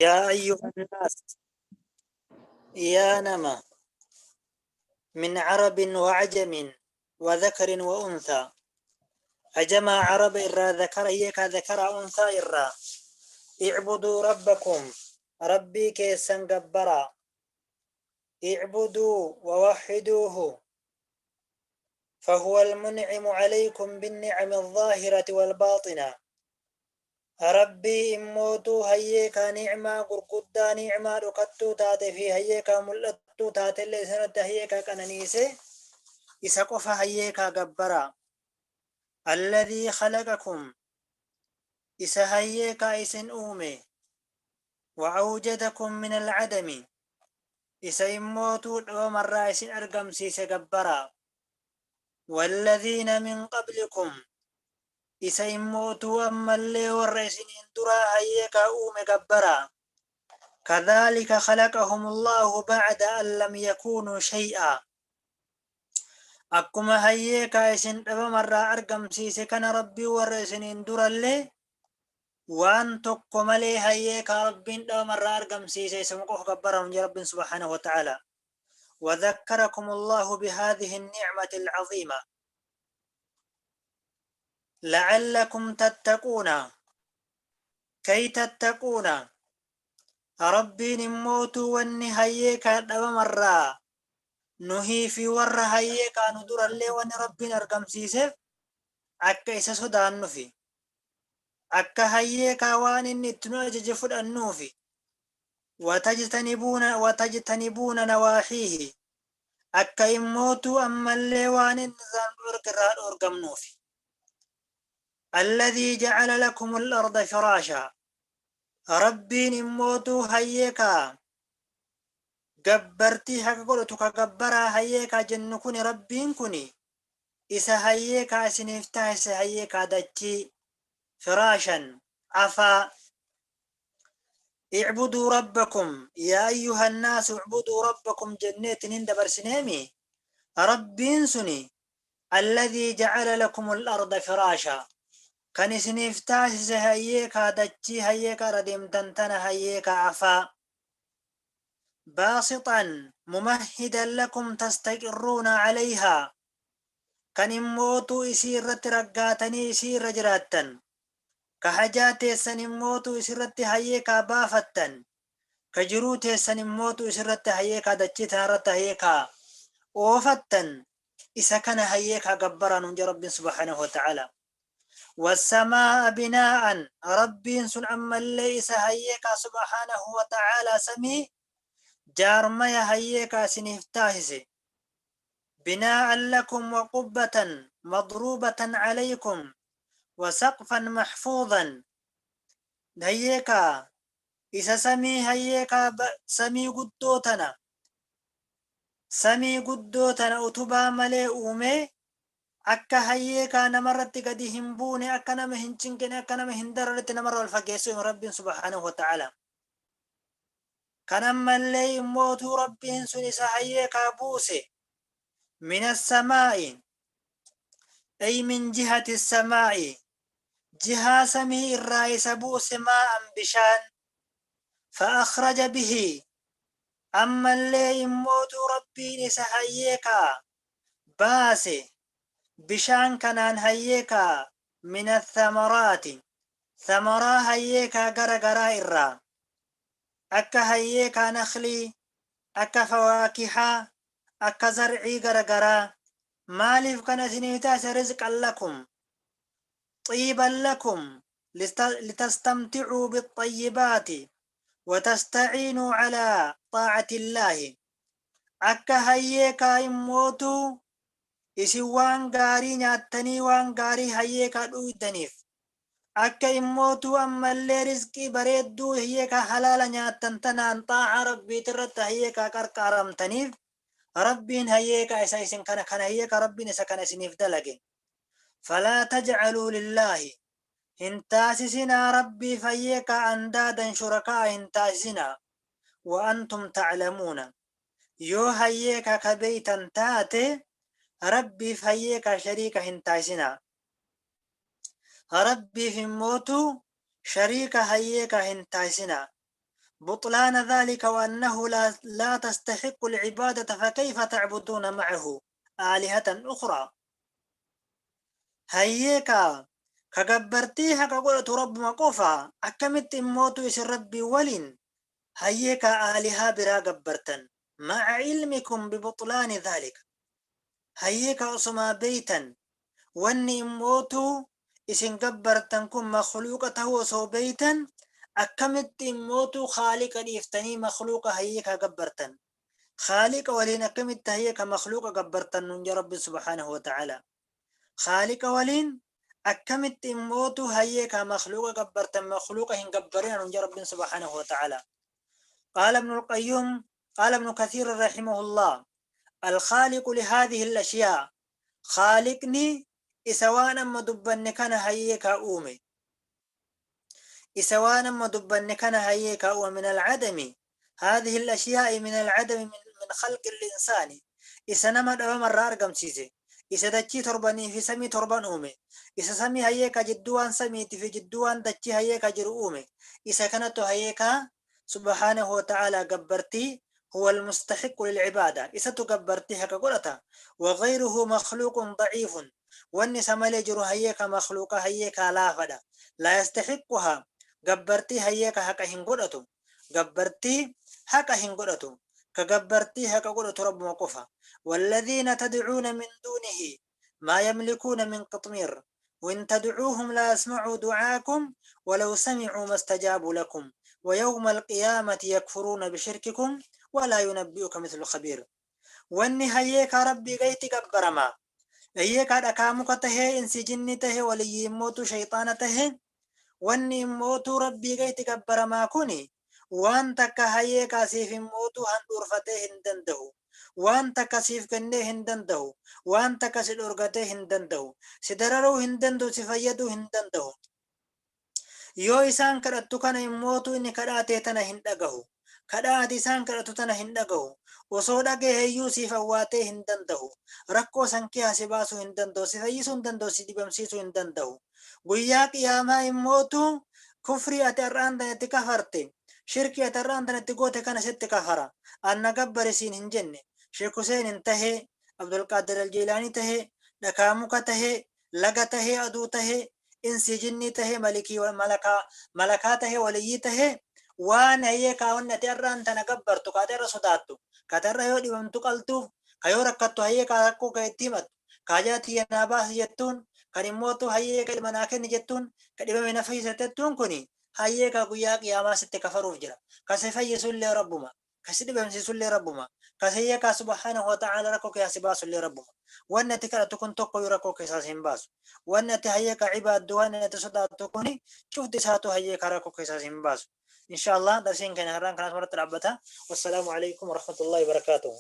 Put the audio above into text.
Yaa ayyuhannaas, yaa nama, min carabin wa cajamin wa dhakarin wa unthaa, cajamaa caraba irraa, dhakara hiika dhakara unthaa irraa, icbuduu rabbakum, Rabbii keessan gabbaraa, icbuduu wa waxiduuhu, fahuwa almuncimu calaykum binnicami alzaahirati walbaaxina. Rabbii immootuu hayyee kaa ni'maa gurguddaa, ni'maa dhokattuu taate fi hayyee kaa mul'attuu taatellee isinirratti hayyee kaa qananiise, isa qofa hayyee kaa gabbaraa. Alladhii khalaqakum, isa hayyee kaa isin uume, wa awjadakum min al'adami, isa immootuu dhabamarraa isin argamsiise gabbaraa. Walladhiina min qablikum, isa immootuu ammallee warra isiniin duraa hayyee kaa uume gabbaraa. Kadhaalika khalaqahumullaahu ba'da an lam yakuunuu shay'aa. Akkuma hayyee kaa isin dhabamarraa argamsiise kana Rabbiin warra isiniin durallee waan tokko malee hayyee kaa Rabbiin dhabamarraa argamsiise isuma qofa gabbaraa nun jedhe Rabbiin subhaanahu wa ta'aalaa. وذكركم الله بهذه النعمة العظيمة لعلكم تتقون كي تتقون. Rabbiin immootuu wanni hayyee kaa dhabamarraa nuhii fi warra hayyee kaa nu durallee wanni Rabbiin argamsiiseef akka isa sodaannufi, akka hayyee kaa waan inni itti nu ajaje fudhannuufi, watajtanibuuna nawaahiihi, akka immootuu ammallee waan inni irraa nu dhorke irraa dhoorgamnuufi. Alladhii ja'ala lakumul arda firaashaa, Rabbiin immootuu hayyee kaa gabbartii haqa godhatu ka gabbaraa hayyee kaa jennu kuni, Rabbiin kuni isa hayyee kaa isiniif taasise hayyee kaa dachii firaashan, afaa. I'buduu rabbakum, yaa ayyuhan naasu i'buduu rabbakum jenneetiin hin dabarsineemi. Rabbiin suni alladhii ja'ala lakumul arda firaasha, kan isiniif taasise hayyee kaa dachii hayyee kaa irra deemtan tana hayyee kaa afaa, baasixan mumahhidan lakum tastaqirruuna calayhaa, kan immootuu isii irratti raggaatanii isii irra jiraattan, ka hajaa teessan immootu isirratti hayyee kaa baafattan, ka jiruu teessan immootu isirratti hayyee kaa dachii tanarratti hayyee kaa oofattan, isa kana hayyee kaa gabbaraa nuun jedhe Rabbiin subhaanahu wa ta'ala. Wassamaa'a binaa'an, Rabbiin sun ammallee isa hayyee kaa subhaanahu wa ta'ala samii jaarmaya hayyee kaa isiniif taasise. Binaa'an lakum wa qubbatan madruubatan alaykum wa saqfan mahfuuzan, hayyee kaa isa samii hayyee kaa samii guddoo tana, samii guddoo tana utubaa malee uumee, akka hayyee kaa namarratti gadi hin buune, akka nama hin cinqine, akka nama hin dararretti namarra wal fageessuu hima Rabbiin subhaanahu wa ta'ala. Kan ammallee immootuu Rabbiin sun isa hayyee kaa buuse, mina samaa'i, ay min jihati samaa'i, jihaa samii irraa isa buuse, maa'an, bishaan, fa akhraja bihi, ammallee immootuu Rabbiin isa hayyee kaa baase bishaan kanaan hayyee kaa min athamaraati, thamaraa hayyee kaa gara garaa irraa, akka hayyee kaa nakhlii, akka fawaakihaa, akka zar'ii gara garaa. Maaliif kana isinii taasise? Rizqan lakum, xiiban lakum, litastamticuu bixxayyibaati watastaciinuu calaa xaacatillaahi, akka hayyee kaa immootuu isin waan gaarii nyaattanii waan gaarii hayyee kaa dhuydaniif, akka immootuu ammallee rizqii bareedduu hayyee kaa halaala nyaattan tanaan xaacaa Rabbiitirratti hayyee kaa qarqaaramtaniif Rabbiin hayyee kaa isa isin kana kana hayyee kaa Rabbiin isa kana isiniif dalage. Falaa tajcaluu lillaahi, hin taasisinaa Rabbiif hayyee kaa andaadan, shurakaa hin taasisinaa, wa antum taclamuuna, yoo hayyee kaa ka beeytan taate Rabbiif hayyee kaa shariika hin taasisinaa, Rabbiif immootu shariika hayyee kaa hin taasisinaa. بطلان ذلك وأنه لا تستحق العبادة فكيف تعبدون معه آلهة أخرى. Hayyeekaa ka gabbartii haqa godhatu Rabbuma qofa, akkamitti immootu isin Rabbii waliin hayyeekaa aalihaa biraa gabbartan? Maca ilmikum bibuxlaani dhaalika, hayyeekaa osumaa beeytan wanni immootu isin gabbartan kun makhluuqa tahuu osoo beeytan, akkamitti immootu khaaliqa dhiiftanii makhluuqa hayyeekaa gabbartan? Khaaliqa waliin akkamitti hayyeeka makhluuqa gabbartan nun jaa Rabbi subhaanahu wa ta'ala. Khaaliqa waliin akkamitti immootu hayyeeka makhluuqa gabbartan? Makhluuqa hin gabbarina nun jaa Rabbiin subhaanahu wa ta'ala. قال ابن القيم، قال ابن كثير رحمه الله: الخالق لهذه الأشياء، خالقني isa waan amma dubbanne kana hayyeekaa uume, isa waan amma dubbanne kana hayyeekaa uume, من العدم، هذه الأشياء من العدم، من خلق الإنسان، isa nama dhabamarraa argamsiise, isa dachii torbanii fi samii torban uume, isa samii hayyeekaa jidduu waan samiitii fi jidduu waan dachii hayyeekaa jiru uume, isa kanattu hayyeekaa subhaanahu wa ta'aalaa gabbartii هو المستحق للعبادة، إساتو gabbartii haqa godhata. وغيره مخلوق ضعيف، wanni isa malee jiru hayyeeka makhluuqa hayyeekaa laafadha. لا يستحقها، gabbartii hayyeeka haqa hin godhatu, gabbartii haqa hin godhatu. Ka gabbartii haqa godhatu Rabbuma qofa. والذين تدعون من دونه ما يملكون من قطمير وإن تدعوهم لا يسمعوا دعاءكم ولو سمعوا ما استجابوا لكم ويوم القيامة يكفرون بشرككم ولا ينبئك مثل خبير. Wanni hayyeekaa Rabbii gaditti gabbaramaa hayyeekaa dhakaa muka tahee, insi jinni tahee, waliyyii immootu shayxaana tahee, wanni immootu Rabbii gaditti gabbaramaa kuni waan takka hayyeekaa siif immootu handhuurfatee hin danda'u, waan takka siif kennee hin danda'u, waan takka si dhorgatee hin danda'u, si dararuu hin danda'u, si fayyaduu hin danda'u. Yoo isaan kadhattu kana immootu inni kadhaatee tana hin dhagahu, kadhaa ati isaan kadhatu tana hin dhagahu. Osoo dhagaheeyyuu siif awwaatee hin danda'u, rakkoo san kee si baasuu hin danda'u, si fayyisuu hin danda'u, si dhibamsiisuu hin danda'u. Guyyaa qiyaamaa immootu kufrii ati har'aan tanatti kafarte, shirkii ati har'aan tanatti goote kana sitti kafara. Anna gabbari siin hin jenne. Sheek Huseen hin tahee, Abdulqaadir Aljiilaanii tahee, dhakaa muka tahee, laga tahee, aduu tahee, insii jinnii tahee, malikii malakaa malakaa tahee, waliyyii tahee, waan hayyee kaawwanni ati har'aan tana gabbartu, kaate irra sodaattu, kaate irra yoo dhibamtu qaltuuf, ka yoo rakkattu hayyee kaa rakkoo kee itti himattu, kaajaa tiyya naa baasi jettuun, kan immootu hayyee ka ilma naa kenni jettuun, ka dhibame na fayyisa jettuun kuni hayyee ka guyyaa qiyaamaa sitti kafaruuf jira. Ka si fayyisullee Rabbuma, ka si dhibamsiisullee Rabbuma, ka si hayyee kaa subhaanahu wa ta'aala rakkoo keessaa si baasullee Rabbuma. Wanni ati kadhattu kun tokkoyyuu rakkoo keessaa si hin baasu. Wanni ati hayyee ka ibaaddu, wanni ati sodaattu kuni cufti isaatu hayyee ka rakkoo keessaa si hin baasu. Insha Allah, darsiin keenya har'aan kanas irratti dhaabbata. Wassalaamu alaikum warahmatullahi wabarakaatuh.